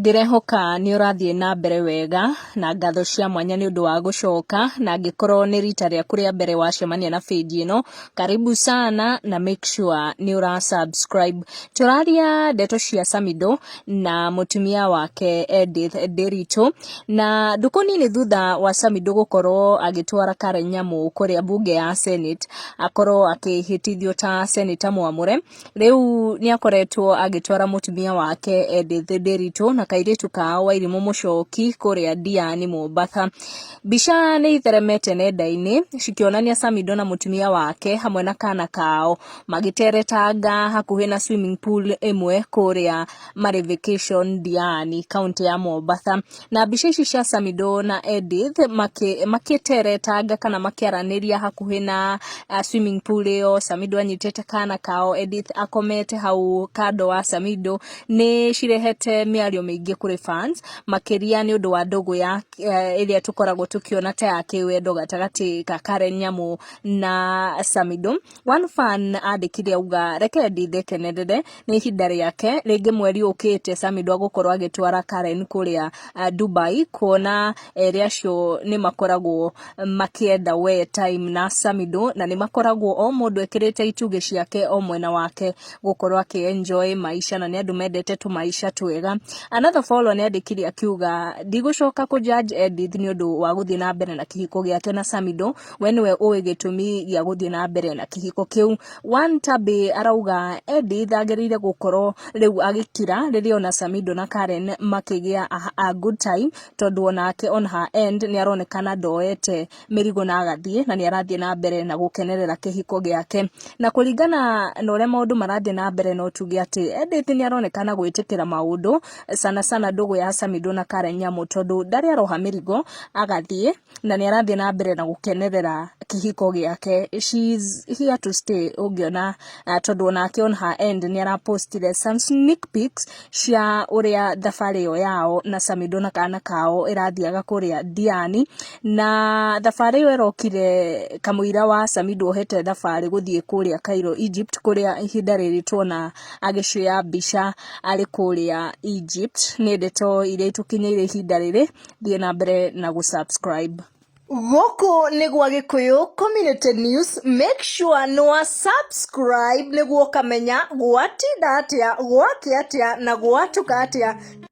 Ndĩrehoka nĩ ũrathiĩ na mbere wega na ngatho cia mwanya nĩ ũndũ wa gũcoka, na angĩkorwo nĩ rita rĩaku rĩa mbere wacemania na page ĩno, karibu sana na make sure nĩ ũra subscribe. Tũraria ndeto cia Samidoh na mũtumia wake Edith Ndiritu, na ndukũ nini thutha wa Samidoh gũkorwo agĩtwara Karen Nyamu kũrĩa mbunge ya Senate, akorwo akĩhĩtithio ta senator mwamũre. Rĩu nĩ akoretwo agĩtwara mũtumia wake Edith Ndiritu na kairĩtu kao Wairimũ Mũchoki kũrĩa Diani, Mombatha. Mbica nĩ itheremete nenda-inĩ cikĩonania Samidoh na mũtumia wake hamwe na kana kao magĩteretanga hakuhĩ na swimming pool ĩmwe kũrĩa marĩ vacation Diani, kaũntĩ ya Mombatha. Na mbica ici cia Samidoh na Edith makĩteretanga kana makĩaranĩria hakuhĩ na swimming pool ĩyo, Samidoh anyitĩte kana kao, Edith akomete hau kando wa Samidoh, nĩ cirehete mĩario mĩingĩ kũrĩ fans, makĩria nĩ ũndũ wa ndũgũ ya ĩrĩa tũkoragwo tũkĩona ta ya kĩwendo gatagatĩ ka Karen Nyamu na Samidoh. One fan andĩkire auga, "Reke Edith ekenerere, nĩ ihinda rĩake. Rĩngĩ mweri ũkĩte Samidoh agũkorwo agĩtwara Karen kũrĩa Dubai, kuona erĩ acio nĩ makoragwo makĩenda we time na Samidoh, na nĩ makoragwo o mũndũ ekĩrĩte itugĩ ciake o mwena wake gũkorwo akĩ enjoy maisha, na nĩ andũ mendete tũmaisha twega." Another follower nĩ andĩkire akiuga, "Ndigũcoka kũ judge Edith nĩ ũndũ wa gũthiĩ na mbere na kĩhiko gĩake na Samidoh, we nĩwe ũĩ gĩtũmi gĩa gũthiĩ na mbere na kĩhiko kĩu." One Tabi arauga Edith agĩrĩire gũkorwo rĩu agĩkira rĩrĩa ona Samidoh na Karen makĩgĩa a good time, tondũ onake on her end nĩ aronekana ndoete mĩrigo na agathiĩ, na nĩ arathiĩ na mbere na gũkenerera kĩhiko gĩake. Na kũringana na ũrĩa maũndũ marathiĩ na mbere, no tuge atĩ Edith nĩ aronekana gwĩtĩkĩra maũndũ, sana sana ndũgũ ya Samidoh na Karen Nyamu, tondũ ndarĩ aroha mĩrigo agathiĩ, na nĩ arathiĩ na mbere na gũkenerera kĩhiko gĩake. She's here to stay ũngĩona, tondũ onake on her end nĩ arapostire some sneak peeks cia ũrĩa thabarĩ ĩyo yao na Samidoh na kana kao ĩrathiaga kũrĩa Diani. Na thabarĩ ĩyo ĩrokire kamũira wa Samidoh ohete thabarĩ gũthiĩ kũrĩa Cairo, Egypt, kũrĩa ihinda rĩrĩ tuona agĩcioya mbica arĩ kũrĩa Egypt. Nĩ ndeto iria itũkinyĩire ihinda rĩrĩ. Thiĩ na mbere na gũ-subscribe. Gũkũ nĩ gwa Gĩkũyũ Community News. Make sure nĩ wa subscribe nĩguo ũkamenya gwatinda atĩa, gwakĩa atĩa na gwatuka atĩa.